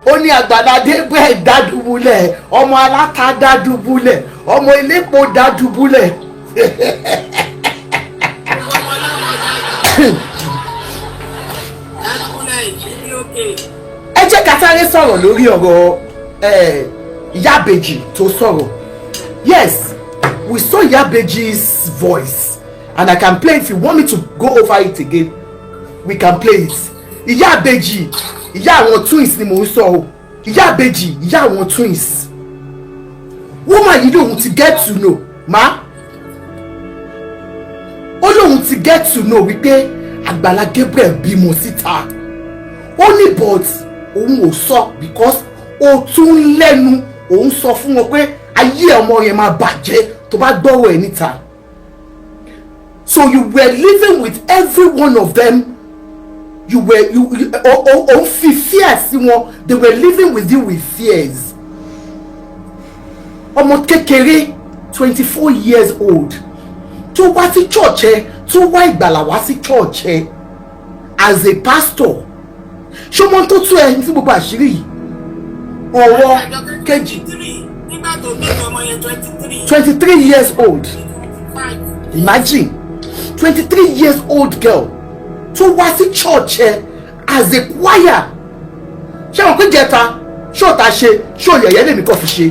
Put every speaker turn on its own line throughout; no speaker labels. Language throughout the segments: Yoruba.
Ó ní Àgbàlá Gabriel dádùbúlẹ̀, ọmọ aláta dádùbúlẹ̀, ọmọ elépo dádùbúlẹ̀.
Ọmọ ọlọ́mọ dádúlẹ̀ ìdílé òkè.
Ẹ jẹ́ ká sáré sọ̀rọ̀ lórí ọ̀rọ̀ Ìyá Ìbejì tó sọ̀rọ̀. Yes, we saw Ìyá Ìbejì's voice and I can play. If you want me to go over it again, we can play it. Ìyá Ìbejì, ìyá àwọn twins ni mò ń sọ o. Ìyá Ìbejì, ìyá àwọn twins, woman yìí lòun ti get to know ma, ó lóun ti get to know wípé Àgbàlá Gabriel bímọ síta. Ó ní but òun ò sọ because ó tún lẹ́nu òun sọ fún wọn pé ayé ọmọ yẹn máa bàjẹ́ tó bá gbọ́rọ̀ ẹ̀ níta. So you were living with every one of them. You were you you o fi fear sí wọn. They were living with you with fears. Ọmọ kékeré, 24 years old, tó wá sí church ẹ, tó wá ìgbàlà wá sí church ẹ as a pastor, ṣé ọmọ tó tú ẹ ní gbogbo àṣírí yìí, ọ̀rọ̀ kejì.
Nígbà tó bí ọmọ yẹn, 23.
23 years old.
5.
Imagine, 23 years old girl tó wá sí church ẹ as a choir. Ṣé wọn pé jẹta ṣó ta ṣe ṣó yẹ̀yẹ́ lèmi kàn fi ṣe?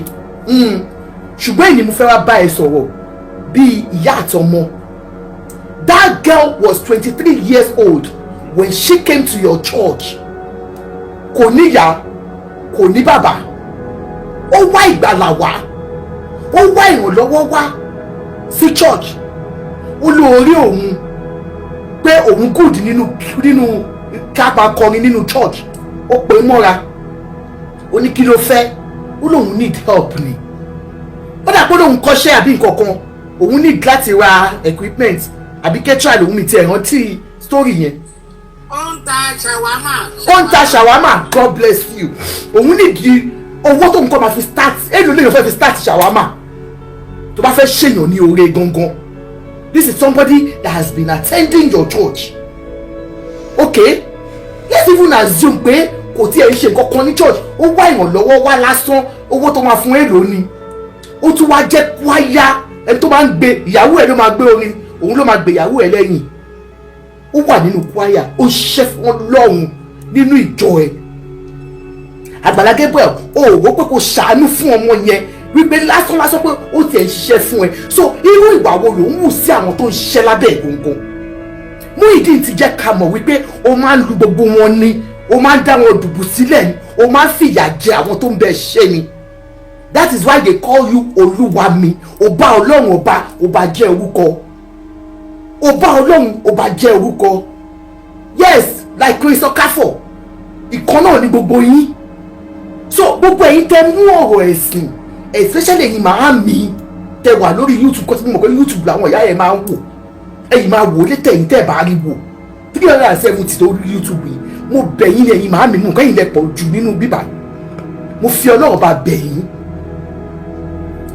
Ṣùgbọ́n èyí ni mo fẹ́ wá bá ẹ sọ̀rọ̀ bíi ìyá àtọmọ. That girl was 23 years old when she came to your church. Kò níyà, kò ní bàbá. Ó wá ìgbàlà wá, ó wá ìrànlọ́wọ́ wá sí church. Ó lóore òun pé òun good nínú kápá kọrin nínú church. Ó pè é mọ́ra, ó ní kí ló fẹ́? Ó lóun need help ni. Ó dà pé lóun kọ́ṣẹ́ àbí nǹkan kan, òun need láti ra equipment àbí ketra lòun ní tiẹ̀ rántí story yẹn.
Ó ń ta ṣàwámà.
Ó ń ta shawarma. God bless you. Òun nídìí owó tóun kọ́ máa fi start. Èlò lèèyàn fẹ́ fi start shawarma tó bá fẹ́ ṣèyàn ní oore gangan? This is somebody that has been attending your church. Okay, let's even assume pé kò tiẹ̀ ń ṣe nǹkan kan ní church, ó wá ìrànlọ́wọ́ wá lásán. Owó tó máa fún èlò ni. Ó tún wá jẹ́ kwaya, ẹni tó máa ń gbé ìyàwó ẹ̀ ló máa gbé orin, òun ló máa gbé ìyàwó ẹ̀ lẹ́yìn. Ó wà nínú kwaya, ó ṣiṣẹ́ fún Ọlọ́run nínú ìjọ ẹ̀. Àgbàlá Gabriel, ó wò pé kò ṣàánú fún ọmọ yẹn wípé lásán lásán pé ó tiẹ̀ ń ṣiṣẹ́ fún ẹ. So irú ìwà wo ló ń wù sí àwọn tó ń ṣiṣẹ́ lábẹ́ ẹ̀ gangan? Muyideen ti jẹ́ ká mọ̀ wípé ó máa ń lu gbogbo wọn ni, ó máa ń dá wọn dùbù sílẹ̀ ni, ó máa ń fìyà jẹ àwọn tó ń bẹ ṣe ni. That is why they call you Olúwa mi. Ọba Ọlọ́run, ọba ọba jẹ́ orúkọ, ọba Ọlọ́run, ọba jẹ́ orúkọ. Yes, like Chris Okafor, ìkan náà ni gbogbo yín. So gbogbo ẹ̀yin tẹ́ mú ọ̀rọ̀ ẹ̀sìn, especially ẹ̀yin màámi tẹ́ wà lórí YouTube, kó tí mo mọ̀ pé YouTube làwọn ìyá yẹn máa ń wò, ẹ̀yin máa wò létẹ̀. Ẹ̀yin tẹ́ bá rí wò, 370 lórí YouTube yìí, mo bẹ̀ yín ní, ẹ̀yin màámi, mú kẹ́yìn lẹ pọ̀ jù nínú bíbà. Mo fi Ọlọ́run bá bẹ̀ yín,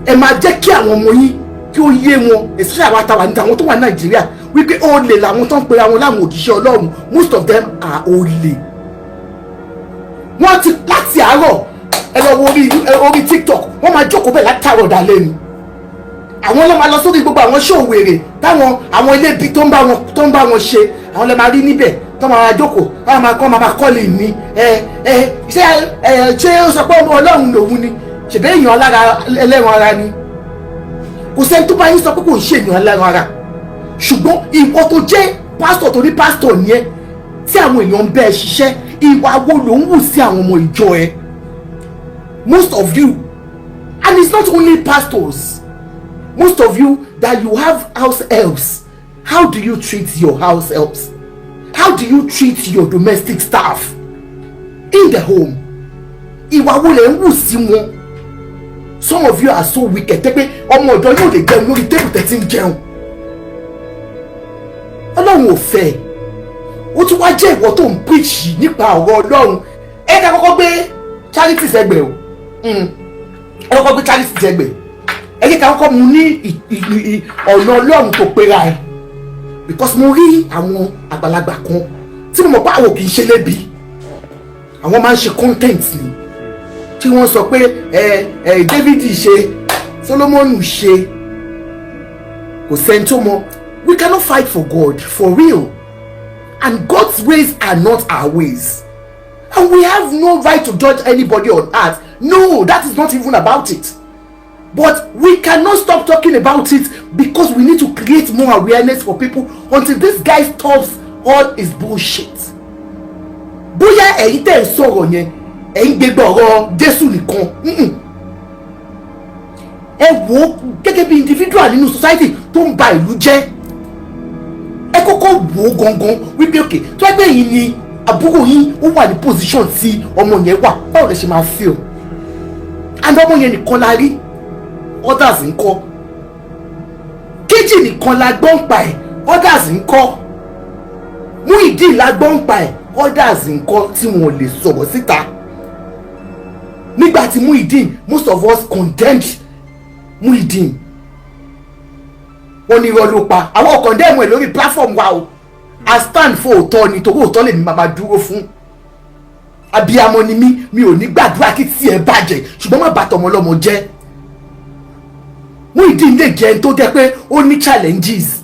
ẹ máa jẹ́ kí àwọn ọmọ yín kí ó yé wọn, especially àwọn àtàwọn àti àwọn tó wà ní Nàìjíríà, wípé olè làwọn tó ń pera wọn láwọn òjíṣẹ́ Ọlọ́run. Most of them are olè. Wọ́n ti láti àárọ̀, ẹ lọ wo orí TikTok, wọ́n máa jókòó bẹ́ẹ̀ látàárọ̀ dalẹ́ ni. Àwọn ló máa lọ sórí gbogbo àwọn show wèrè táwọn àwọn ilé ibi tó ń bá wọn ṣe. Àwọn lè máa rí níbẹ̀ tó máa jókòó, táwọn máa kọ́ máa kọ́lé ní ẹ ẹ ṣé ẹ ṣé ó sọ pé ọmọ Ọlọ́run lòun ni? Ṣèbí èèyàn alára ẹlẹ́ran ara ni. Kò sẹ́ni tó bá yín sọ pé kò ń ṣe èèyàn ẹlẹ́ran ara, ṣùgbọ́n ìwọ tó jẹ́ pásítọ̀, tó ní pásítọ̀ ni ẹ́, tí àwọn èèyàn ń bẹ́ ẹ ṣiṣẹ́, ìwà wo ló ń wù sí àwọn ọmọ ìjọ ẹ? Most of you, and it's not only pastors, most of you that you have house helps, how do you treat your house helps? How do you treat your domestic staff in the home? Ìwà wo lẹ ń wù sí wọn? Some of you are so wicked tẹ́ pé ọmọ ọ̀dọ́ yóò lè jẹun lórí table tẹ́ ti ń jẹun. Ọlọ́run ò fẹ́. Ó tún wá jẹ́ ìwọ tó ń preach nípa ọ̀rọ̀ Ọlọ́run. Ẹ ká kọ́kọ́ gbé charity sẹ́gbẹ̀ẹ́ o. Ẹ kọ́kọ́ gbé charity sẹ́gbẹ̀ẹ́. Ẹ jẹ́ ká kọ́kọ́ mu ní ọ̀nà Ọlọ́run tó pera ẹ, because mo rí àwọn àgbàlagbà kan tí mo mọ̀ pé àwọn kì í ṣe lébi, àwọn máa ń ṣe content ni. Tí wọ́n sọ pé ẹ ẹ David ṣe, Solomon ṣe, kò sẹ́ni tó mọ̀. We cannot fight for God, for real, and God's ways are not our ways, and we have no right to judge anybody on earth. No, that is not even about it, but we cannot stop talking about it because we need to create more awareness for people until this guy stops all his bullshit. Bóyá ẹ̀yin tẹ̀ ń sọ̀rọ̀ yẹn, ẹ̀yin gbégbá ọ̀rọ̀ Jésù nìkan. Ẹ wò ó gẹ́gẹ́ bí individual nínú society tó ń ba ìlú jẹ́. Ẹ kọ́kọ́ wò ó gangan wípé, okay, tó ẹgbẹ́ yìí ni àbúrò yín ó wà ní position tí ọmọ yẹn wà, báwo lè ṣe máa feel? And ọmọ yẹn nìkan la rí, others ńkọ́? Kejì nìkan la gbọ́ ń pa ẹ̀, others ńkọ́? Muyideen la gbọ́ ń pa ẹ̀, others ńkọ́ tí wọn lè sọ̀rọ̀ síta? Nígbà tí Muyideen, most of us condemned Muyideen. Wọ́n ní irọ́ ló pa. Àwọn condemn ẹ̀ lórí platform wa o. I stand for òótọ́ ni, torí òótọ́ lèmi máa dúró fún. Abiyamọ ni mí, mi ò ní gbàdúrà kí tiẹ̀ bàjẹ́, ṣùgbọ́n má bàtọ̀ ọmọ ọlọ́mọ jẹ́. Muyideen lè jẹ́ ẹni tó jẹ́ pé ó ní challenges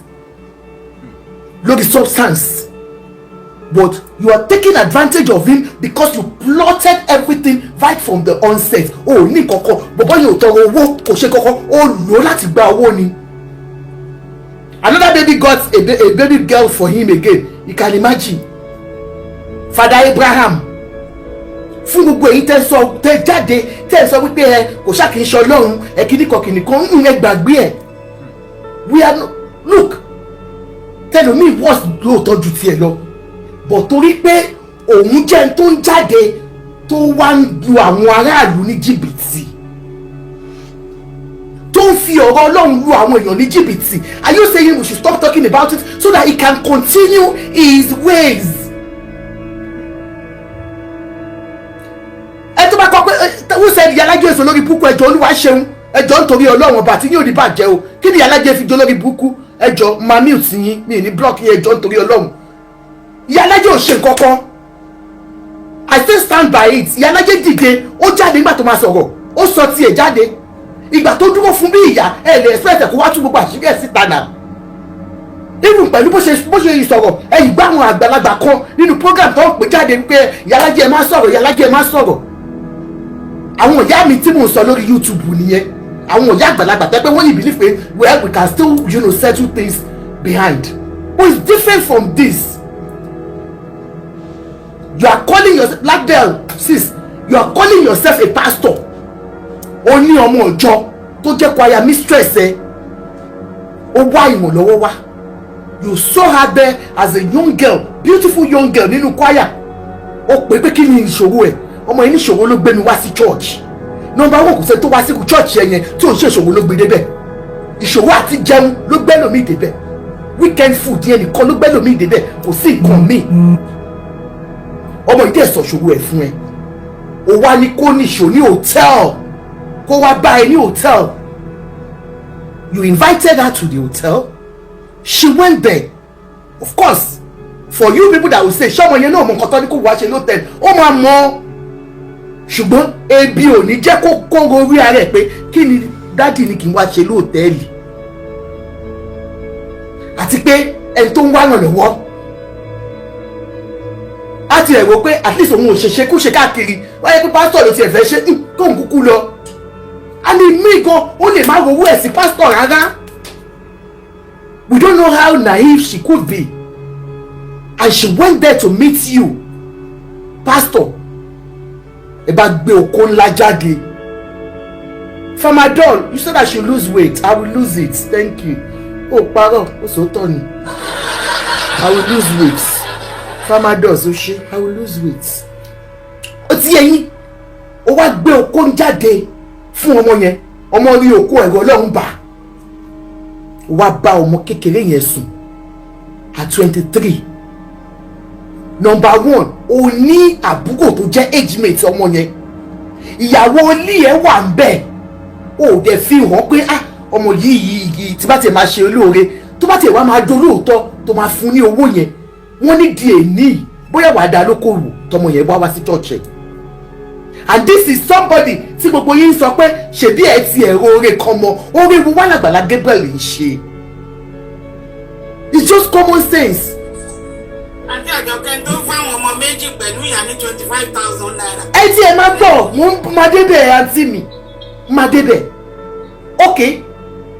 lórí substance, but you are taking advantage of him because you plotted everything right from the onset. O ò ní kankan, bọ̀bọ́ yìí ò tọrọ owó, kò ṣe kankan, ó lò ó láti gba owó ni. Another baby got a baby girl for him again. You can imagine. Father Abraham, fún gbogbo èyí tẹ́ sọ, tẹ́ jáde, tẹ́ sọ wípé ẹ kò ṣáà kì í ṣe Ọlọ́run ẹ, kíní kan kìnì kan ń ẹ, gbàgbé ẹ. We are no, look, tẹlomi worse lóòótọ́ ju tiẹ̀ lọ, but torí pé òun jẹ́ ẹni tó ń jáde, tó wá ń lu àwọn aráàlú ní jìbìtì, tó ń fi ọ̀rọ̀ Ọlọ́run lu àwọn èèyàn ní jìbìtì, are you saying we should stop talking about it so that he can continue his ways? Ẹ tó bá kọ pé who said Ìyálájé èso lórí búkú? Ẹjọ́, Olúwa ṣeun, ẹjọ́, nítorí Ọlọ́run ọba àti yóò ní bàjẹ́ o. Kí ni Ìyálájé fi jó lórí búkú? Ẹjọ́, máa mute yín, mi ní block yín. Ẹjọ́, nítorí Ọlọ́run, Ìyálájé ò ṣe nǹkan kan. I still stand by it. Ìyálájé dìde, ó jáde. Nígbà tó máa sọ̀rọ̀, ó sọ tiẹ̀ jáde. Ìgbà tó dúró fún bí ìyá ẹ lè expect kó wá tú gbogbo àṣírí ẹ̀ síta náà. Even pẹ̀lú bó ṣe ìsọ̀rọ̀, ẹ̀yìn gbá àwọn àgbàlagbà kan nínú program tó ń pè jáde wípé, "Ìyálájé, ẹ má sọ̀rọ̀, Ìyálájé, ẹ má sọ̀rọ̀." Àwọn ìyá mi tí mò ń sọ lórí YouTube nìyẹn, àwọn ìyá àgbàlagbà tẹ́ pé wọ́n yìí believe pé, well, we can still settle things behind, but it's different from this. You are calling yourself Blackdale sis, you are calling yourself a pastor. O ní ọmọ ọjọ́ tó jẹ́ choir mistress ẹ, ó wá ìrànlọ́wọ́ wá. You saw her there as a young girl, beautiful young girl nínú choir. Ó pè pé kí ni ìṣòro ẹ? Ọmọ yìí ní ìṣòro ló gbé mi wá sí church. Number one, kò sẹ́ni tó wá sí church yẹn tí ò ń ṣe ìṣòro ló gbé débẹ̀. Ìṣòro àti jẹun ló gbé lòmíì débẹ̀. Weekend food yẹn nìkan ló gbé lòmíì débẹ̀, kò sí nǹkan míì. Ọmọ yìí dẹ̀ sọ ìṣòro ẹ̀ fún ẹ, ó wá ní kó nìṣó ní hotel, kó wá bá ẹ ní hotel. You invited her to the hotel, she went there. Of course, for you people that will say, ṣọmọ yẹn náà mọ nǹkan tó ní kó wá ṣe lótẹ́ẹ̀lì? Ó máa mọ, ṣùgbọ́n ebi ò ní jẹ́ kó kóró orí ara ẹ̀ pé kí ni daddy ni kí n wá ṣe lóòtẹ́ẹ̀lì, àti pé ẹni tó ń wá ràn lọ́wọ́ á ti ẹ̀ wò pé at least òun ò ṣe ṣe kú ṣe káàkiri wáyé pé pásítọ̀ ló tiẹ̀ fẹ́ ṣe kóun kúkú lọ. Àní mí gan, ó lè má wo owó ẹ̀ sí pásítọ̀ rárá. We don't know how naive she could be, and she went there to meet you, pastor. Ẹ bá gbé okó ńlá jáde. Famadol, you said I should lose weight. I will lose it, thank you. Ó parọ́, ó sòótọ́ ni. I will lose weight. Famadol, ó ṣe, I will lose weight. Ó ti yẹ yín. Ó wá gbé okó ń jáde fún ọmọ yẹn. Ọmọ rí okó, ẹ̀rọ Ọlọ́run bà. Ó wá bá ọmọ kékeré yẹn sùn at 23. Number one, o ní àbúrò tó jẹ́ age mate ọmọ yẹn, ìyàwó ilé ẹ̀ wà ń bẹ̀. O ò dẹ̀ fi hàn pé, ah, ọmọ yìí yìí yìí, tí bá tiẹ̀ máa ṣe olóore, tó bá tiẹ̀ wá máa dolóòótọ́, tó máa fún ní owó yẹn, wọ́n ní di èní bóyá wàá da lókòwò. Tọmọ yẹn wá wá sí church ẹ̀. And this is somebody tí gbogbo yín sọ pé ṣebí ẹ ti ẹ̀rọ oore kan mọ oore wo wà l'Àgbàlá Gabriel ń ṣe. It's just common sense.
Àti Àjọkẹ́ tó fáwọn ọmọ méjì pẹ̀lú ìyá ní ₦25,000.
Ẹ tí ẹ máa gbọ́, mò ń máa débẹ̀. Àǹtí mi, máa débẹ̀. Okay,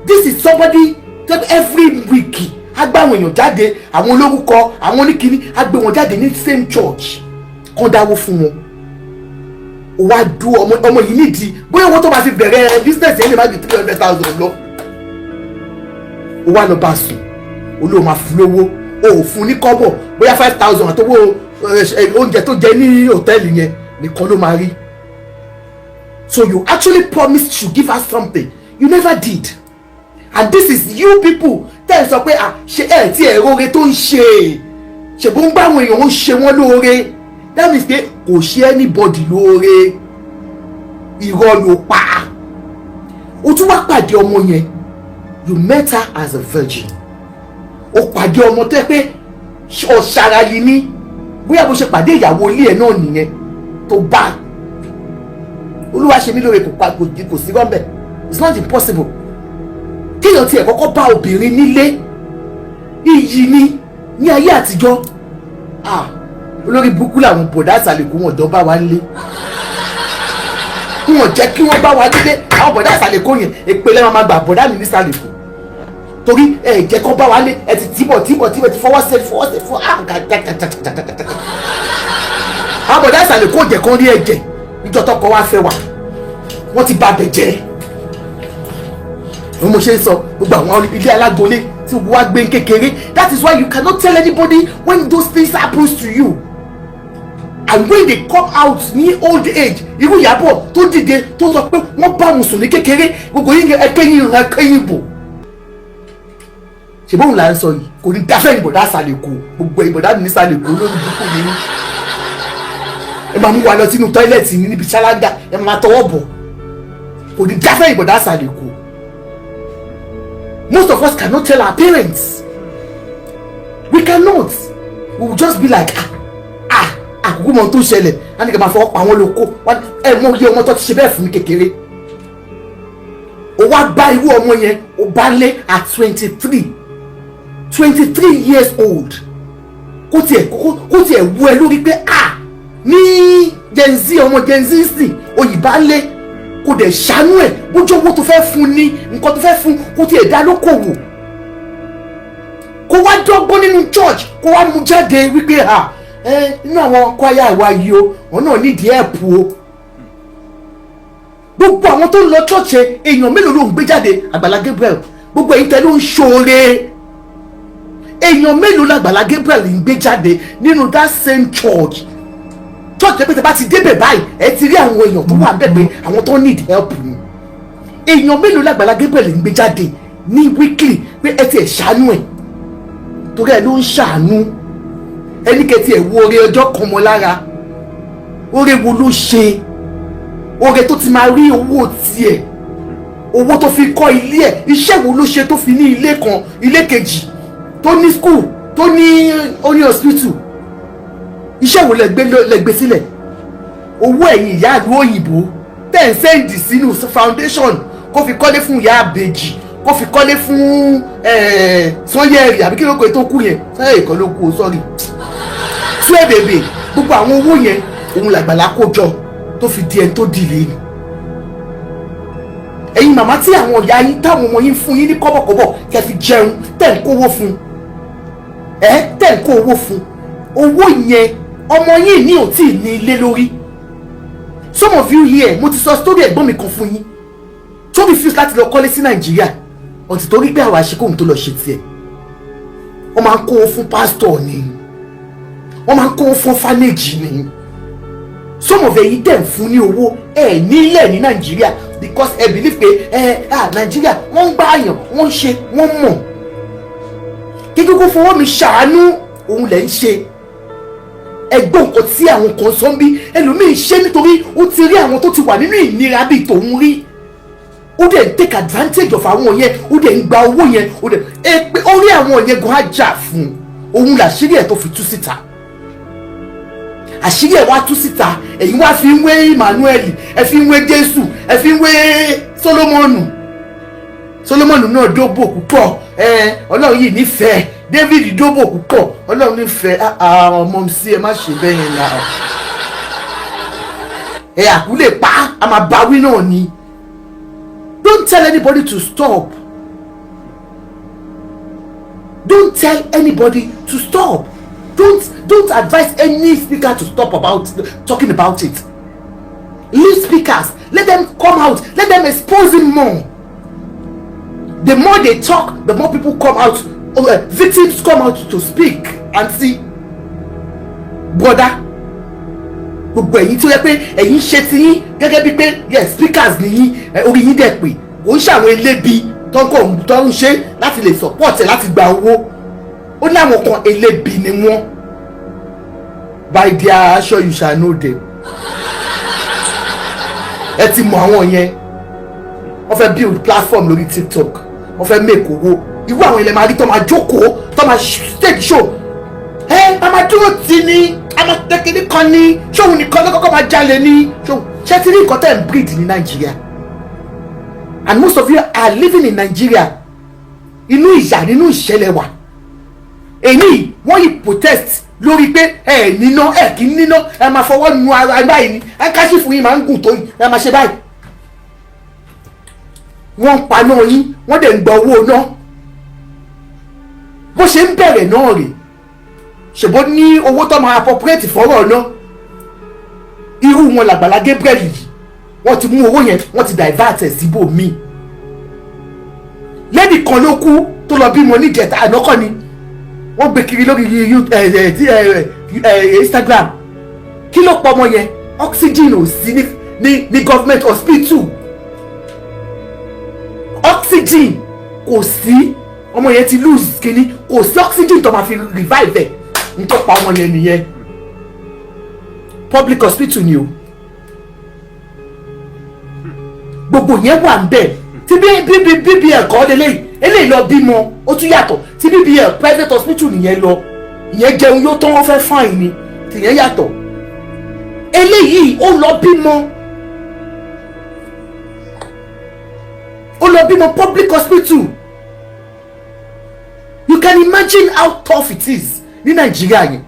this is somebody that every week á gbé àwọn èèyàn jáde, àwọn olórúkọ, àwọn oníkíní, á gbé wọn jáde ní same church kán dáwó fún wọn. Ó wá du ọmọ, ọmọ yìí nídìí bóyá owó tó máa fi bẹ̀rẹ̀ business yẹn lè má ju 300,000 lọ. Ó wá lọ bá sùn, olóò máa fún lówó, o ò fún ní kọ́bọ̀, bóyá 5,000 àtọwọ́ oúnjẹ tó jẹ ní hòtẹ́ẹ̀lì yẹn nìkan ló máa rí. So you actually promised to give her something, you never did. And this is you people tẹ́ ẹ sọ pé, ah, ṣe ẹ tí ẹ róore tó ń ṣe, ṣèbó ń gbá àwọn èèyàn, ń ṣe wọ́n lóore. That means pé kò ṣe anybody lóore, irọ́ ló pa. O tún wá pàdé ọmọ yẹn, you met her as a virgin. O pàdé ọmọ tó yẹ pé ọ̀ṣàrà yìí ní, bóyá bó ṣe pàdé ìyàwó ilé ẹ̀ náà nìyẹn tó bá olúwa ṣe mí lóore. Kò pa, kò sí rọ́ńbẹ̀. It's not impossible kéèyàn tiẹ̀ kọ́kọ́ bá obìnrin nílé, iyì ni ní ayé àtijọ́. Ah, olórí burúkú làwọn bọ̀dá àsàlẹ̀kù, wọn dán bá wa nílé, wọn jẹ́ kí wọ́n bá wa nílé. Àwọn bọ̀dá àsàlẹ̀kù yẹn, èpè lẹ́wọ̀n máa gbà. Bọ̀dá mi nísàlẹ̀kù, torí ẹ jẹ́ kó bá wa lé, ẹ ti tìbọ̀ tìbọ̀ tìbọ̀, ti fọwọ́ sí, fọwọ́ sí, fọwọ́. Àwọn bọ̀dá àsàlẹ̀kù ò jẹ́ kó rí ẹ̀jẹ̀ níjọ́ tọkọ wa fẹ́ wa, wọ́n ti ba bẹ̀ jẹ́. Bí mo ṣe ń sọ, gbogbo àwọn ilé alágbolé tí gbogbo wa gbé ń kékeré, that is why you cannot tell anybody when those things happens to you and when they come out ní old age. Irú Ìyábọ̀ tó dìde tó sọ pé wọ́n bá òun sùn ní kékeré, gbogbo yín ẹkẹyìn ẹkẹyìn bò. Ṣèbóun là ń sọ yìí, kò ní dáfẹ́. Ìbọ̀dá àsàlẹ̀kù, gbogbo ìbọ̀dá mi ní sàlẹ̀kù, lórí burúkú mi ní ẹ máa mú wa lọ sínú toilet níbi ṣáláńgá, ẹ máa tọwọ́ bọ̀. Kò ní dáfẹ́ ìbọ̀dá àsàlẹ̀kù. Most of us cannot tell our parents. We cannot. We will just be like, "Ah, ah." Àkókò mọ tó ṣẹlẹ̀ á ní ká máa fọwọ́ pa àwọn lóko. Ẹ mọ iye ọmọ tó ti ṣe bẹ́ẹ̀ fún mi kékeré. O wá bá irú ọmọ yẹn, o bá lé at 23, 23 years old. Kó tiẹ̀ wú ẹ lórí pé, ah, ní Gen Z, ọmọ Gen Z sì òyìnbá lé, kó dẹ̀ ṣàánú ẹ̀, bójú owó tó fẹ́ fún ní nǹkan tó fẹ́ fún, kó tiẹ̀ dá lókòwò, kó wá dọ́gbọ́n nínú church, kó wá mú jáde wípé, ha, ẹ nínú àwọn kwaya ìwà yìí o, wọn náà nídìí ẹ̀pù o. Gbogbo àwọn tó ń lọ church ẹ, èèyàn mélòó ló ń gbé jáde? Àgbàlá Gabriel, gbogbo èyí tẹ ló ń ṣoore, èèyàn mélòó l'Àgbàlá Gabriel ń gbé jáde nínú that same church? Church tẹ́ pé tẹ́ bá ti débẹ̀ báyìí, ẹ ti rí àwọn èèyàn tó wà bẹ́ẹ̀ pé àwọn tó need help ni. Èèyàn mélòó l'Àgbàlá Gabriel ń gbé jáde ní weekly pé ẹ ti ẹ̀ ṣàánú ẹ̀? Torí ẹ ló ń ṣàánú ẹni kẹtì ẹ̀ wo oore ọjọ́ kan mọ́ lára. Oore wo ló ṣe? Oore tó ti máa rí owó tiẹ̀, owó tó fi kọ́ ilé ẹ̀, iṣẹ́ wo ló ṣe tó fi ní ilé kan, ilé kejì, tó ní school, tó ní ó ní hospital? Iṣẹ́ wo lẹ gbé sílẹ̀? Owó ẹ̀yìn ìyá àlú òyìnbó tẹ̀ ń send sínú foundation, kó fi kọ́lé fún ìyá àbèjì, kó fi kọ́lé fún Sanyẹ̀rì, àbí kí ló kọ́ tó kú yẹn? Sanyẹ̀rì kan ló kú o, sọ́ọ̀rì, tú ẹ̀ bèbè. Gbogbo àwọn owó yẹn, òun làgbàlá kó jọ tó fi di ẹni tó dìlé ni. Ẹ̀yin màmá tí àwọn ìyá yín táwọn ọmọ yín fún yín ní kọ́bọ̀kọ́bọ̀ kẹ́ fi jẹun, tẹ̀ ń kówó fún ẹ, tẹ̀ ń kó owó fún, owó yẹn, ọmọ yín ní ò tí ì ní ilé lórí. Some of you here, mo ti sọ story ẹ̀gbọ́n mi kan fún yín tó refuse láti lọ kọ́lé sí Nàìjíríà ọ̀tí torí pé àwa ṣe kóhun tó lọ ṣe tiẹ̀. Wọ́n máa ń kówó fún pásítọ̀ ni, wọ́n máa ń kówó fún orphanage ni. Some of ẹ̀yin tẹ̀ ń fún ní owó ẹ̀ nílẹ̀ ní Nàìjíríà because ẹ believe pé ẹ ah, Nàìjíríà, wọ́n ń gbá àyàn, wọ́n ń ṣe, wọ́n mọ̀ kíkí kó fọwọ́ mi ṣàánú òun lẹ̀ ń ṣe. Ẹgbọ́n nǹkan tí àwọn kan sọ ń bí, ẹlòmíín ṣe nítorí ó ti rí àwọn tó ti wà nínú ìnira bíi tòun rí, ó dẹ̀ ń take advantage of àwọn yẹn, ó dẹ̀ ń gba owó yẹn, ó dẹ̀ ẹ pé ó rí àwọn yẹn gan á jà fún òun làṣírí ẹ̀ tó fi tú síta. Àṣírí ẹ̀ wá tú síta. Ẹ̀yin wá fi ń wé Emmanuel, ẹ fi ń wé Jésù, ẹ fi ń wé Solomoni. Solomoni náà dóbò púpọ̀. Ẹ Ọlọ́run yìí nífẹ̀ẹ́ David, dóbò púpọ̀, Ọlọ́run nífẹ̀ẹ́. Ọmọ mi sí, ẹ má ṣe bẹ́ẹ̀ yẹn náà. Ẹ àkúlè pa á, máa báwí náà ni. Don't tell anybody to stop. Don't tell anybody to stop. Don't advise any speaker to stop about talking about it. Leave speakers, let them come out, let them expose him more. The more they talk, the more people come out, victims come out to speak and see. Brother, gbogbo ẹ̀yin tó yẹ pé ẹ̀yin ṣe ti yín gẹ́gẹ́ bíi pé yes, speakers ni yín, orí yín dẹ̀ pé kò ń ṣàwọn elébi tó ń kọ̀ tó ń ṣe láti lè support ẹ̀ láti gba owó. Ó ní àwọn kan, elébi ni wọ́n. By their action you shall know them. Ẹ ti mọ àwọn yẹn. Wọ́n fẹ́ build platform lórí TikTok, wọ́n fẹ́ make owó. Irú àwọn ilẹ̀ máa rí tó máa jókòó, tó máa stage show. Ẹ a máa dúró tì ní, a máa tẹkìní kan ní ṣóun nìkan ló kọ́kọ́ máa jalè ní ṣóun ṣé ti rí nǹkan tẹ̀ ń breed ní Nàìjíríà. And most of you are living in Nigeria, inú ìyà, nínú ìṣẹ̀lẹ̀ wà. Èyí wọ́n yìí protest lórí pé ẹ níná, ẹ kì í níná, ẹ máa fọwọ́ nu ara báyìí ni, ẹ káṣífù yín máa ń gùn tó yìí, ẹ máa ṣe báyìí. Wọ́n ń paná yín, wọ́n dẹ̀ ń gba owó ná. Bó ṣe ń bẹ̀rẹ̀ náà rè, ṣèbó ní owó tó máa appropriate fọ́rọ̀ náà. Irú wọn làgbàlá Gabriel yìí. Wọ́n ti mú owó yẹn, wọ́n ti divert ẹ̀ síbòmíì. Lady kan ló kú tó lọ bímọ níjẹta ànákọ́ ni wọ́n gbé kiri lórí Instagram. Kí ló pọ̀ ọmọ yẹn? Oxygen ò sí ní government hospital. Oxygen kò sí. Ọmọ yẹn ti lose kínní, kò sí oxygen tó máa fi revive ẹ̀. N tó pa ọmọ yẹn nìyẹn. Public hospital ni o. Gbogbo yẹn wà ń bẹ̀. Tí bí BBL kọ́ lélẹ́yìí, eléyìí lọ bímọ, ó tún yàtọ̀. Tí BBL, private hospital nìyẹn lọ. Ìyẹn jẹun yóò tán, wọ́n fẹ́ fine ni, tìyẹn yàtọ̀. Eléyìí ó lọ bímọ, ó lọ bímọ public hospital. You can imagine how tough it is ní Nàìjíríà yẹn.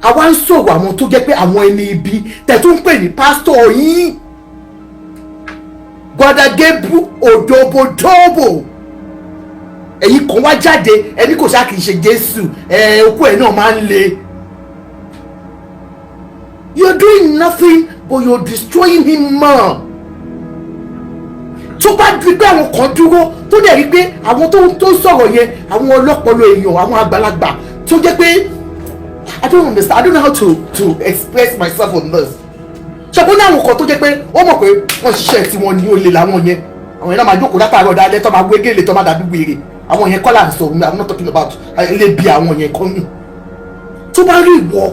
Àwa ń sọ̀rọ̀ àwọn tó jẹ́ pé àwọn ẹni ibi tẹ̀ tó ń pè ní pásítọ̀ yín, Gbadagebu òdòbòdòbò. Ẹ̀yin kan wá jáde, ẹni kò ṣáà kì í ṣe Jésù ẹ̀, okú ẹ̀ náà máa ń le. You're doing nothing but you're destroying him more. Tó bá di pé àwọn kan dúró, tó dẹ̀ rí pé àwọn tó ń sọ̀rọ̀ yẹn, àwọn ọlọ́pọlọ èèyàn, àwọn àgbàlagbà tó jẹ́ pé, I don't understand, I don't know how to express myself on this. Ṣùgbọ́n ní àwọn kan tó jẹ́ pé ó mọ̀ pé wọ́n ṣiṣẹ́ tí wọ́n ní olè làwọn yẹn. Àwọn yẹn náà máa jókòó látàárọ̀ dalẹ́, tó máa wé gèlè, tó máa dàbí wèrè. Àwọn yẹn kọ́ là ń sọ. I'm not talking about ilé bí àwọn yẹn kọ́ mi. Tó bá rí ìwọ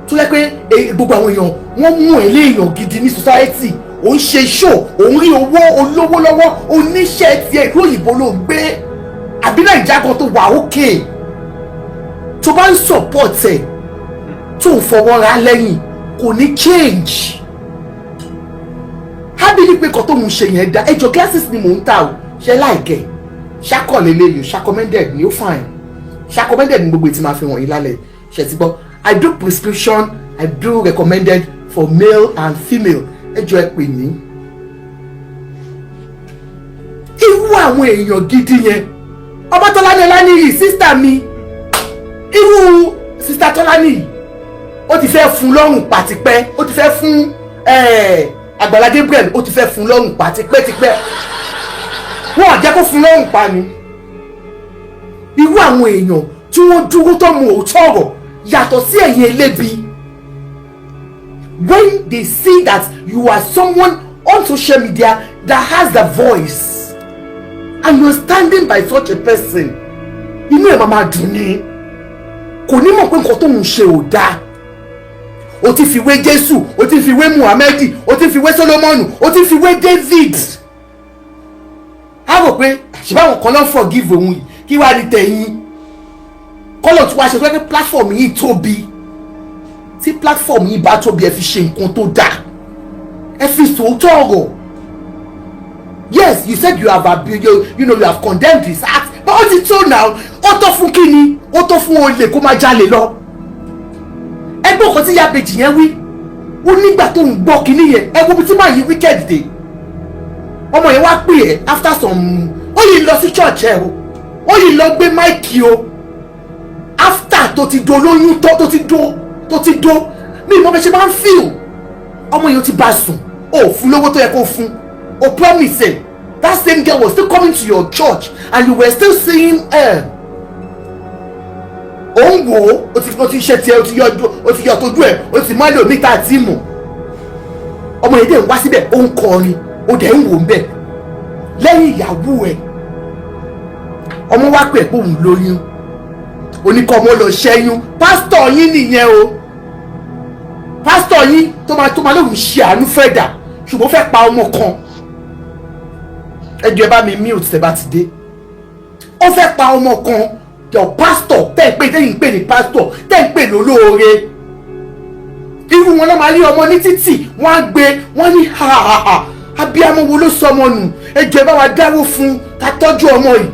tó jẹ́ pé gbogbo àwọn èèyàn wọ́n mú ẹ léèyàn gidi ní society, ò ń ṣe show, ò ń rí owó olówó lọ́wọ́, oníṣẹ́ tiẹ̀, ìlú òyìnbó ló ń gbé àbí Nàìjíríà kan tó wà ókè, tó bá ń support ẹ̀, tó ń fọwọ́ ra lẹ́yìn, kò ní change. Hábìlì pé kan tó ń ṣe yẹn dá ẹjọ́. Glasses ni mò ń tà o. Ṣe láìkẹ́ ṣàkọlẹ̀ lélẹ̀, ṣàkọmẹ́ndẹ̀ ni ó fine, ṣàkọmẹ́ndẹ̀ ni gbogbo ètí máa fi wọ̀nyí lálẹ́. Ṣe ti gbọ́? I do prescription, I do recommended for male and female. Ẹjọ́, ẹ pè mí. Irú àwọn èèyàn gidi yẹn, Ọbátọ́lá ní Ọláníyì, sister mi, irú sister Tọ́lání yìí, ó ti fẹ́ fún lọ́rùn pàtipẹ́. Ó ti fẹ́ fún Àgbàlá Gabriel, ó ti fẹ́ fún lọ́rùn pa tipẹ́tipẹ́. Wọ́n ò jẹ́ kó fún lọ́rùn pa ni. Irú àwọn èèyàn tí wọ́n dúró tó mú òótọ́ ọ̀rọ̀ yàtọ̀ sí ẹ̀yin elébi, when they see that you are someone on social media that has the voice and you are standing by such a person, inú ẹ̀ máa máa dùn ní. Kò ní mọ̀ pé nǹkan tóun ṣe ò dáa. O ti fi wé Jésù, o ti fi wé Muhammed, o ti fi wé Solomoni, o ti fi wé David. A rò pé ṣùgbọ́n àwọn kan ló ń forgive òun yìí, kí wàá ní tẹ̀yìn kọ́lọ̀ tí wàá ṣe pé platform yìí tóbi. Tí platform yìí bá tóbi, ẹ fi ṣe nǹkan tó dáa, ẹ fi sòótọ́ ọ̀rọ̀. Yes, you said you have abused you, you know you have condemned his act, but ó ti tó now. Ó tó fún kíni? Ó tó fún olè kó máa jalè lọ. Ẹgbẹ́ ọkọ̀ tí ìyá yẹn wí, ó nígbà tó ń gbọ́ kíní yẹn, ẹ wo bí tí màá yí wicked dé. Ọmọ yẹn wá pè ẹ́ after some, ó yìí lọ sí church ẹ o, ó yìí lọ gbé mic o, after tó ti do lóyún tó tó ti do mi ìmọ̀ bẹ́ẹ̀ ṣe máa ń feel. Ọmọ yẹn ti bá sùn, ó fún lówó tó yẹ kó fún, ó promise ẹ. That same girl was still coming to your church and you were still seeing her. Ó ń wò ó, ó ti ṣe tiẹ̀, ó ti yọ tójú ẹ̀, ó ti má lò níta àti mọ̀. Ọmọ yẹn dẹ̀ ń wá síbẹ̀, ó ń kọrin, ó dẹ̀ ń wò ń bẹ̀ lẹ́yìn ìyàwó ẹ̀. Ọmọ wá pè é pé òun lóyún, oníkọ́ ọmọ lọ ṣẹ́yún. Pásítọ̀ yín nìyẹn o, pásítọ̀ yín tó máa lóun ṣe àánú fẹ́ dà, ṣùgbọ́n fẹ́ pa ọmọ kan. Ẹ jọ̀ọ́, ẹ bá mi mute tẹ́ bá ti dé. Ó fẹ́ pa ọmọ kan. Your pastor tẹ́ ń pè, tẹ́yìn ń pè ní pastor, tẹ́ ń pè lólóore, irú wọn náà máa rí ọmọ ní títì, wọ́n á gbé, wọ́n ní, "Ha ha ha, abiyamọ wo ló sọ ọmọ nù? Ẹ jọ̀ọ́, ẹ bá wa dáwó fún ká tọ́jú ọmọ yìí."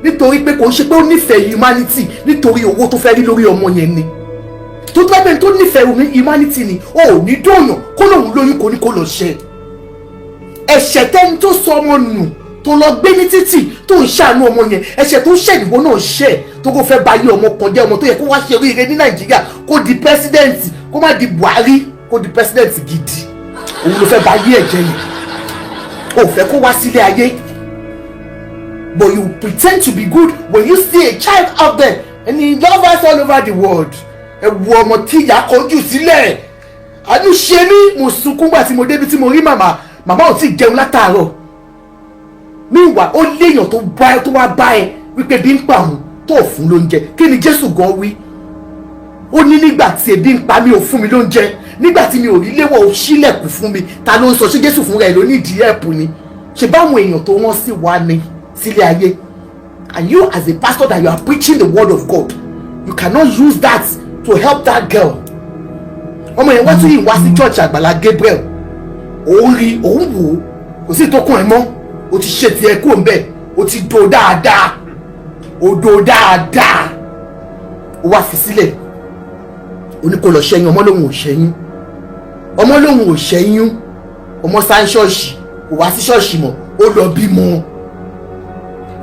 Nítorí pé kò ń ṣe pé ó nífẹ̀ẹ́ humanity, nítorí owó tó fẹ́ rí lórí ọmọ yẹn ni. Tó tó bá bẹ́ẹ̀ tó nífẹ̀ẹ́ humanity ni, ó ò ní dóòyàn kó lóun lóyún, kò ní kó lọ ṣe ẹ̀ṣẹ̀ tẹ́ni tó sọ ọmọ nù, tó lọ gbé ní títì, tó ń ṣàánú ọmọ yẹn. Ẹ̀ṣẹ̀ tó ń ṣẹ̀ ìwọ náà ṣẹ̀, tó kó fẹ́ bá yé ọmọ kan jẹ́, ọmọ tó yẹ kó wá ṣe oríire ní Nàìjíríà, kó di president, kó má di Buhari, kó di president gidi. Òun ló fẹ́ bá yé ẹ̀jẹ̀ yẹn, ò fẹ́ kó wá sílé ayé. But you pretend to be good when you see a child out there and he love us all over the world. Ẹ wo ọmọ tí ìyá kọjú sílẹ̀. Àánú ṣe mí, mo sunkún gbà tí mo débi tí mo rí màmá. Màmá ò tí ì jẹun látàárọ̀. Meanwhile, ó léèyàn tó bá tó wá bá ẹ wípé bí ń pa òun, tó fún lóúnjẹ. Kí ni Jésù gan wí? Ó ní, "Nígbà tí ebi ń pa mí, ò fún mi lóúnjẹ. Nígbà tí mi ò rí léwọ̀, ò ṣílẹ̀kùn fún mi." Ta ló ń sọ? Ṣé Jésù fúnra ẹ̀ ló ní ìdí ẹ̀pù ni? Ṣe báwọn èèyàn tó wọ́n sì wá ní sílé ayé? And you as a pastor that you are preaching the word of God, you cannot use that to help that girl. Ọmọ yẹn wọ́n tún yìí wá sí church Àgbàlá Gabriel, òun rí, òun wò ó, kò sí ìtókùn ẹ̀ mọ́. O ti ṣe tiẹ̀ kúrò ńbẹ̀, o ti do dáadáa, o do dáadáa, o wá fi sílẹ̀, o ní kó lọ ṣẹ́yún. Ọmọ lòun ò ṣẹ́yún, ọmọ lòun ò ṣẹ́yún. Ọmọ sá ń ṣọ́ọ̀ṣì, kò wá sí ṣọ́ọ̀ṣì mọ́. Ó lọ bímọ,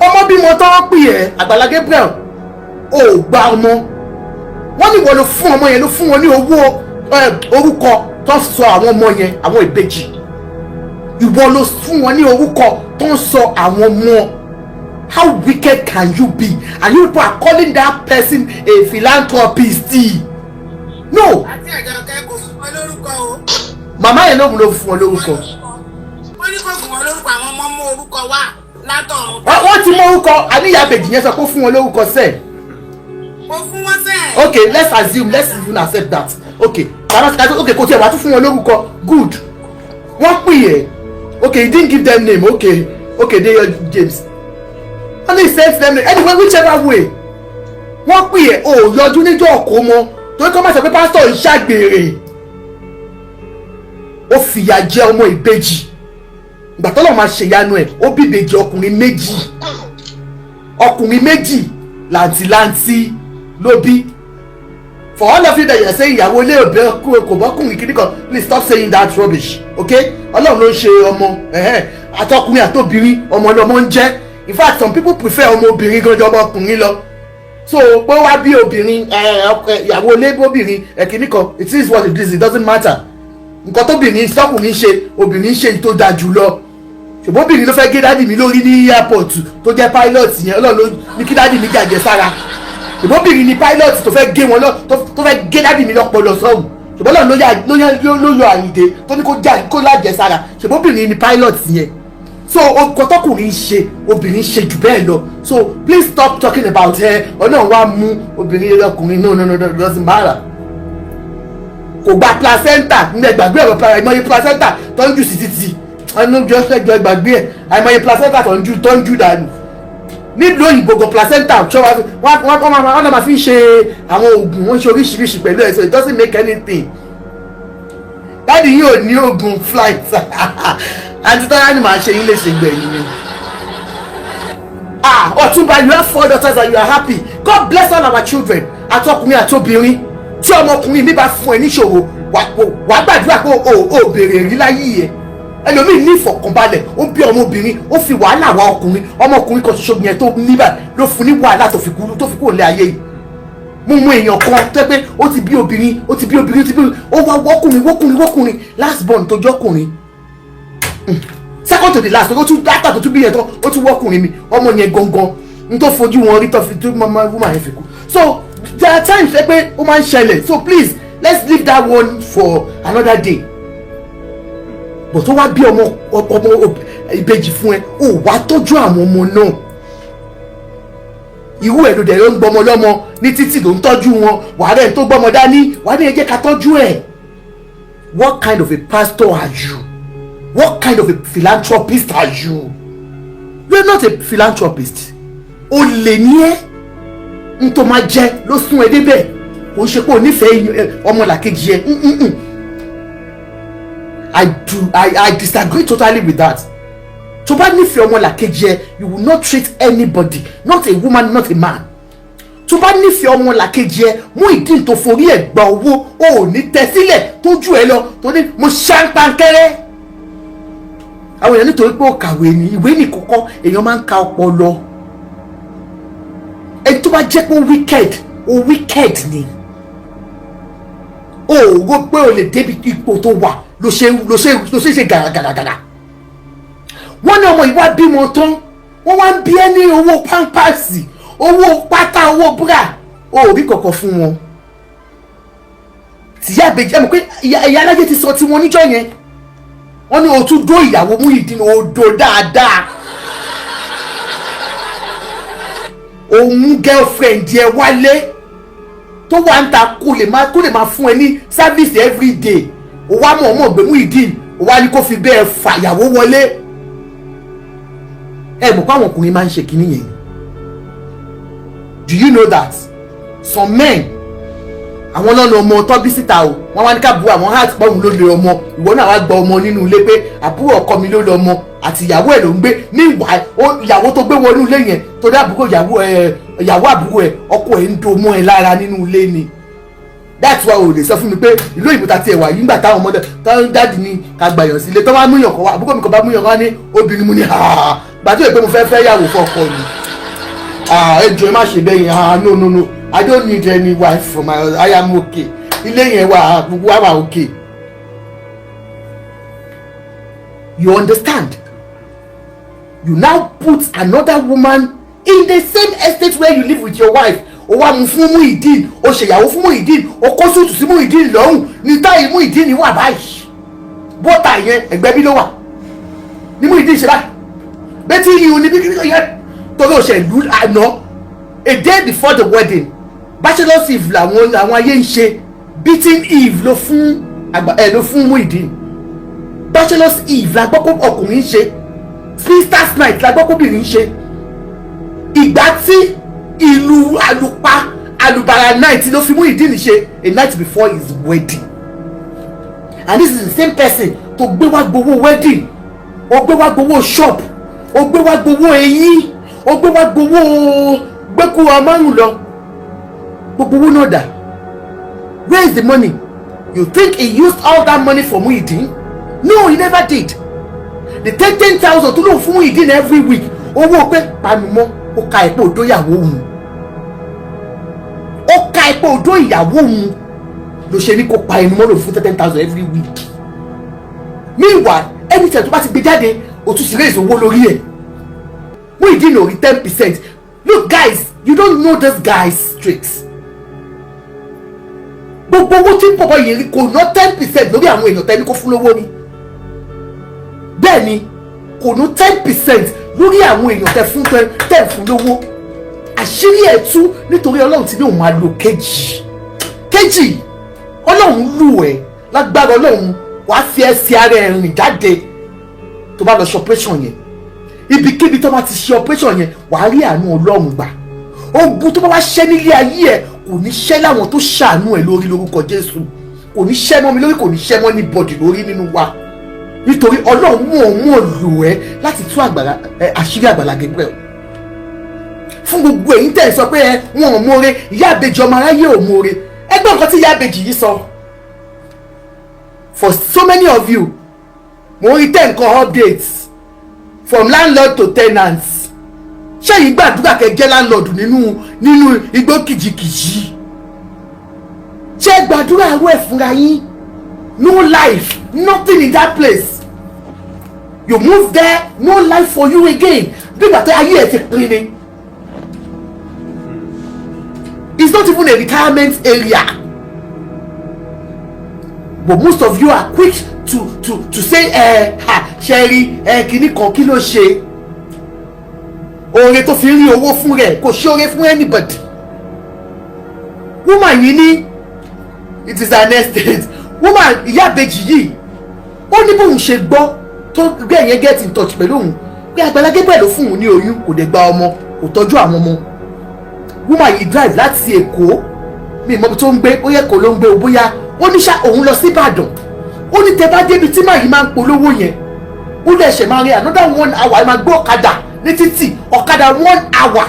ọmọ bímọ tó ń pè ẹ́. Àgbàlá Gabriel, ò gba ọmọ. Wọ́n ní wọ́n ló fún ọmọ yẹn, ló fún wọn ní owó, orúkọ tó ń sọ àwọn ọmọ yẹn, àwọn ìbejì. Ìwọ ló fún wọn ní orúkọ tó ń sọ àwọn ọmọ. How wicked can you be? And you people are calling that person a philanthropist? No.
Àti Àjọkẹ́, kò fún wọn lórúkọ o.
Màmá yẹn lóhùn ló fún wọn lórúkọ.
Wọ́n ní kò fún wọn lórúkọ, àwọn ọmọ mú orúkọ wá látọ̀run.
Wọ́n ti mọ orúkọ. Àníyá àbèjì yẹn sọ pé ó fún wọn lórúkọ sẹ́ẹ̀.
Kò fún wọn sẹ́ẹ̀.
Okay, let's assume, let's even accept that. Okay, bàbá, okay, kò tiẹ̀ wá tún fún wọn lórúkọ. Good. Wọ́n pè é. Okay, he didn't give them name. Okay, they are James. Wọ́n ní send them name. Anyway, whichever way, wọ́n pè é, ò yọjú níjọ́ ọ̀kọ́ mọ́, torí kọ́ máa sọ pé pásítọ̀ ń ṣàgbèrè. Ó fìyà jẹ ọmọ ìbejì. Ìgbà tọ́lọ̀ máa ṣèyanu ẹ̀, ó bí ìbejì ọkùnrin méjì, ọkùnrin méjì làǹtìlanti ló bí. For all of you that you are saying ìyàwó ilé òbí kò bọ́kùnrin kìíní kan, please stop saying that rubbish, okay? Ọlọ́run ló ń ṣe ọmọ àtọkùnrin àtobìnrin, ọmọ lọmọ ń jẹ́. In fact, some people prefer ọmọ obìnrin gan ju ọmọ ọkùnrin lọ. So pé wá bí obìnrin, ìyàwó ilé bóbìnrin ẹ̀kíní kan, it is what it is. It doesn't matter. Nǹkan tóbìnrin sọkùnrin ṣe, obìnrin ṣe tó dáa jù lọ. Ṣùgbọ́n obìnrin ló fẹ́ gé daddy mi lórí ní airport tó jẹ́ pilot yẹn. Ọlọ́run ló ní kí daddy mi jàjẹ́ sára. Ṣùgbọ́n obìnrin ni pilot tó fẹ́ gé wọn lọ, tó fẹ́ gé daddy mi lọ́pọlọ sọ́hùn. Ṣùgbọ́n Ọlọ́run ló yọ Àyìndé tó ní kó lájẹ sára. Ṣùgbọ́n obìnrin ni pilot yẹn. So ọkọ tọkùnrin ṣe, obìnrin ṣe jù bẹ́ẹ̀ lọ. So please stop talking about ẹ Ọlọ́run wá mú obìnrin ọkùnrin. No, no, no, no, it doesn't matter. Kò gba placenta ní ẹgbàgbé ọ̀rọ̀. Àìmọye placenta tó ń jù sí títì ẹnu jọ ẹjọ, ẹgbàgbé ẹ. Àìmọye placenta tó ń jù dànù. Nílùú òyìnbó gan, placenta, wọ́n máa fi ń ṣe àwọn oògùn, wọ́n ṣe oríṣiríṣi pẹ̀lú ẹ̀, so it doesn't make anything. Daddy yìí ò ní oògùn flight. Àǹtí Tọ́lá ni màá ṣe yín lè ṣe gbẹ̀yìn ni. Ah, Ọ̀túnba, you have four daughters and you are happy. God bless all our children, àtọkùnrin àtobìnrin. Tí ọmọkùnrin mi bá fún ẹ níṣòro, wàá gbàdúrà pé o ò béèrè rí láyé ẹ. Ẹlòmíì ní ìfọ̀kànbalẹ̀, ó bí ọmọbìnrin, ó fi wàhálà wá ọkùnrin. Ọmọkùnrin kan ṣoṣo yẹn tó níbà ló fún ní wàhálà tó fi kú lé ayé yìí. Mo mú èèyàn kan tó pé ó ti bí obìnrin, ó ti bí obìnrin, ó ti bí, ó wá wọ́kùnrin, wọ́kùnrin, wọ́kùnrin. Last born tó jọ́kùnrin, second to the last, ó tún dáta tó tún bí yẹn tán, ó tún wọ́kùnrin mi. Ọmọ yẹn gangan n tó fojú wọn rí tó fi tó mama woman yẹn fi kú. So there are times pé ó máa ń ṣẹlẹ̀, so please, let's leave that one for another day. But tó wá bí ọmọ ìbejì fún ẹ, ó wá tọ́jú àwọn ọmọ náà. Irú ẹ̀ ló dẹ̀ ló ń gbọmọ lọ́mọ ní títì, ló ń tọ́jú wọn. Wàá rẹ̀ tó gbọmọ dání, wàá ní ẹ jẹ́ ká tọ́jú ẹ̀. What kind of a pastor are you? What kind of a philanthropist are you? You are not a philanthropist. O lè ní ẹ n tó máa jẹ ló sún ẹ débẹ̀. Kò ń ṣe pé o nífẹ̀ẹ́ ọmọlàkejì ẹ. I disagree totally with that. Tó bá nífẹ̀ẹ́ ọmọlàkejì ẹ, you will not treat anybody, not a woman, not a man. Tó bá nífẹ̀ẹ́ ọmọlàkejì ẹ, Muyideen tó forí ẹ̀ gba owó, o ò ní tẹ sílẹ̀ tójú ẹ lọ tó ní mo ṣàǹpàǹkẹ́rẹ́ àwọn èèyàn nítorí pé ó kàwé ní ìwé ní kọ́kọ́. Èèyàn máa ń ka ọpọlọ ẹni tó bá jẹ́ pé ó wicked, ó wicked ni. O ò rò pé o lè débi ipò tó wà ló ṣe gàràgàràgàrà. Wọ́n ní ọmọ yìí wá bímọ tán, wọ́n wá ń bí ẹ ní owó pampers, owó pátá, owó bra, o ò rí kankan fún wọn. Tìyá àbèjì, ẹ mọ̀ pé ìyá alájẹ ti sọ tiwọn níjọ́ yẹn. Wọ́n ní o tún dó ìyàwó Muyideen, o dó dáadáa, òun girlfriend yẹ wálé tó wà ń ta kó lè máa fún ẹ ní service every day. O wá mọ̀ ọmọ gbé Muyideen, o wá ní kó fi bẹ́ẹ̀ fàyàwó wọlé. Ẹ mọ̀ pé àwọn ọkùnrin máa ń ṣe kinní yẹn. Do you know that some men, àwọn lọ́nà ọmọ tọ́bí síta o, wọ́n wá ní ká bu àwọn heart pọ́ùn ló lé ọmọ? Ìwọ náà wá gba ọmọ nínú ilé pé àbúrò ọkọ mi ló lé ọmọ àti ìyàwó ẹ̀ ló ń gbé ní ìwà. Ìyàwó tó gbé wọnú ilé yẹn, torí àbúrò ìyàwó ẹ̀, ìyàwó àbúrò ẹ̀, ọkọ ẹ̀ ń do mọ́ ẹ lára nínú ilé ni. That's why o lè sọ fún mi pé ìlú òyìnbó ta tiẹ̀ wà yìí, ńgbà táwọn ọmọdé táwọn daddy ní ká gbàyàn sílé, tó bá múyàn kan wá, àbúrò mi kan bá múyàn kan wá ní obìnrin, mu ní gbàtí pé mo fẹ́ fẹ́ yàwó fọkọ ni. Ẹ jọ̀ọ́, ẹ má ṣe bẹ́ẹ̀ yẹn. No, no, no, I don't need any wife for my, I am okay. Ilé yẹn wà, gbogbo wa wà okay. You understand? You now put another woman in the same estate where you live with your wife. O wá mú fún Muyideen, o ṣèyàwó fún Muyideen, o kó suit sí Muyideen lọ́rùn ní táyì. Muyideen wà báyìí, bọ́tà yẹn ẹgbẹ́ bí ló wà ní Muyideen ṣe báyìí bẹ́tí yìí ní bí yẹn torí òṣèlú àná. A day before the wedding, bachelor's eve làwọn ayé ń ṣe. Beating eve ló fún àgbà ẹ, ló fún Muyideen. Bachelor's eve la gbọ́ pé ọkùnrin ń ṣe, spinsters night la gbọ́ pé obìnrin ń ṣe. Ìgbà tí ìlú àlùpà àlùbàrà night ló fi Muyideen ṣe, a night before his wedding. And this is the same person tó gbé wá gbowó wedding, ó gbé wá gbowó shop, ó gbé wá gbowó eyín, ó gbé wá gbowó gbẹ́kú amárùn lọ. Gbogbo owó náà dà? Where is the money? You think he used all that money for Muyideen? No, he never did. The 10,000 tó lóun fún Muyideen every week, owó pé panumọ́, ó ka ẹ̀pọ̀ òdó ìyàwó òun, ó ka ẹ̀pọ̀ òdó ìyàwó òun ló ṣe ní kó pa ẹnu mọ́, lò fún 10,000 every week. Meanwhile, anytime tó bá ti gbé jáde, o tún sì raise owó lórí ẹ̀. Muyideen ò rí 10%. Look guys, you don't know this guy's tricks. Gbogbo owó tí bọ̀bọ̀ yìí rí, kò ná 10% lórí àwọn èèyàn tẹ́ni kó fún lówó ni. Bẹ́ẹ̀ ni, kò ná 10% lórí àwọn èèyàn tẹ́ fún tẹ́ fún lówó. Àṣírí ẹ̀ tú nítorí Ọlọ́run ti ní òun máa lo kejì kejì. Ọlọ́run lù ẹ́ lágbára. Ọlọ́run wàá fi ẹsẹ̀ ara ẹ̀ rìn jáde tó bá lọ ṣe operation yẹn. Ibikíbi tó bá ti ṣe operation yẹn, wàá rí àánú Ọlọ́run gbà. Ogun tó bá wá ṣẹ́ nílé ayé ẹ kò ní ṣẹ́ láwọn tó ṣàánú ẹ lórí lórúkọ Jésù. Kò ní ṣẹ́ mọ́ mi lórí, kò ní ṣẹ́ mọ́ anybody lórí nínú wa, nítorí Ọlọ́run mú òun mú lò ẹ́ láti tú àgbàlá ẹ àṣírí Àgbàlá Gabriel fún gbogbo èyí tẹ̀ sọ pé ẹ wọn ò mọ̀ọ́rẹ́. Ìyá àbèjì, ọmọ aráyé ò mọ̀ọ́rẹ́. Ẹgbẹ́ nǹkan tí ìyá àbèjì yìí sọ. For so many of you, mo ń rí tẹ̀ nǹkan updates from landlord to tenants. Ṣé yìí gbàdúrà kẹ́ jẹ́ landlord nínú igbó kìjikìji? Ṣé gbàdúrà arú ẹ̀ fúnra yín? No life, nothing in that place. You move there, no life for you again. Bí ìgbà tó ayé ẹ̀ ti pin ni. It's not even a retirement area, but most of you are quick to say, "Ẹ ha ṣe rí ẹ kìíní kan." Kí ló ṣe oore tó fi rí owó fún rẹ̀? Kò ṣe oore fún anybody. Woman yìí ní it is an estate woman. Ìyá àbèjì yìí, ó ní bóun ṣe gbọ́ tó gbé yẹn get in touch pẹ̀lú òun pé Àgbàlá Gabriel ló fún òun ní oyún, kò dẹ̀ gba ọmọ, kò tọ́jú àwọn ọmọ. Woman yìí drive láti Èkó, mi ìmọ̀ tó ń gbé, bóyá Èkó ló ń gbé o, bóyá ó ní ṣá òun lọ sí Ìbàdàn. Ó ní tẹ bá débi tí màá yìí máa ń polówó yẹn, ó lè ṣẹ̀ máa rí another one hour, ẹ máa gbé ọ̀kadà ní títì, ọ̀kadà one hour.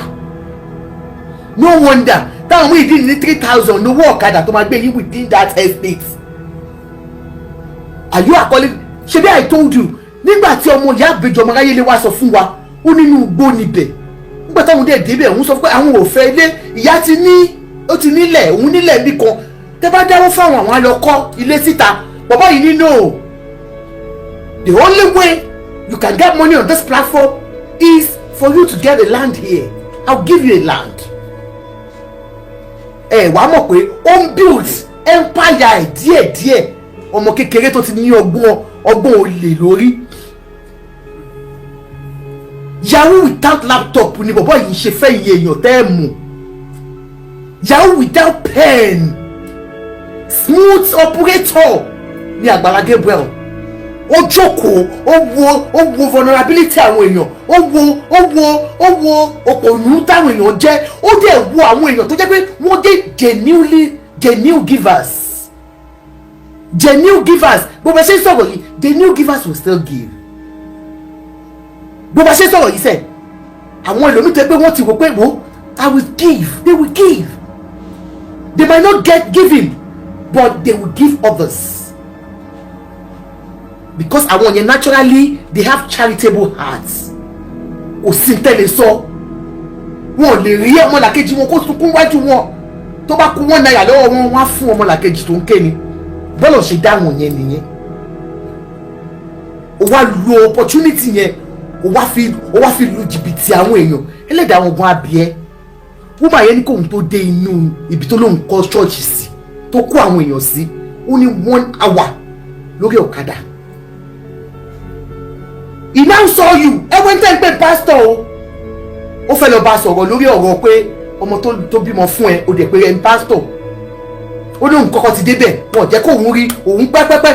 No wonder táwọn mú ìdí ní 3,000 owó ọ̀kadà tó máa gbé yín within that estate. Are you calling? Ṣe bí I told you, nígbà tí ọmọ ìyá àbèjọ ọmọ aráyé lè wá sọ fún wa, ó nínú igbó níbẹ̀. Nígbà táwọn dẹ̀ débẹ̀, òun sọ pé àwọn ò fẹ́ ilé. Ìyá ti ní ó ti nílẹ̀, òun nílẹ̀ bí kan tẹ́ bá dáwọ́ fáwọn, àwọn á lọ kọ́ ilé síta. Bàbá yìí ní no, the only way you can get money on this platform is for you to get a land here. I will give you a land. Ẹ wàá mọ̀ pé ó ń build empire ẹ̀ díẹ̀díẹ̀. Ọmọ kékeré tó ti ní ọgbọ́n ọgbọ́n olè lórí, yahoo without laptop ni bọ̀bọ̀ yìí ṣe fẹ́ iye èèyàn tẹ́ ẹ mú. Yahoo without pen, smooth operator ní Àgbàlá Gabriel. Ó jókòó, ó wo vulnerability àwọn èèyàn, ó wo òpònú táwọn èèyàn jẹ́. Ó dẹ̀ wo àwọn èèyàn tó jẹ́ pé wọ́n dé genuinely, genuine givers, genuine givers. Bó bá ṣe ń sọ̀rọ̀ yìí, genuine givers will still give. Bó bá ṣe ń sọ̀rọ̀ yìí sẹ̀, àwọn ẹlòmíì tó yẹ pé wọ́n ti wò pé, wo, I will give, they will give. They might not get giving, but they will give others, because àwọn yẹn naturally they have charitable hearts. Kò sí tẹ́lẹ̀ sọ, wọn ò lè rí ọmọlàkejì wọn kó sunkún wájú wọn. Tó bá kú ₦1 lọ́wọ́ wọn, wọ́n á fún ọmọlàkejì tó ń ké ni. Bọ́lọ̀ ṣe dá wọn yẹn nìyẹn. O wá lo opportunity yẹn, o wá fi lu jìbìtì àwọn èèyàn. Ẹlẹ́dàá wọn gan abìẹ́. Woman yẹn ní kóun tó dé inú ibi tó lóun kọ́ ṣọ́ọ̀ṣì sí, tó kó àwọn èèyàn sí, ó ní one hour lórí ọ̀kadà. He now saw you. Ẹ wọ́n tẹ́ ń pè pastor o, ó fẹ́ lọ bá a sọ̀rọ̀ lórí ọ̀rọ̀ pé ọmọ tó bímọ fún ẹ, ó dẹ̀ pé ẹ ń pastor. Ó lóun kọ́kọ́ ti débẹ̀, wọn ò jẹ́ kóun rí òun pẹ́pẹ́pẹ́.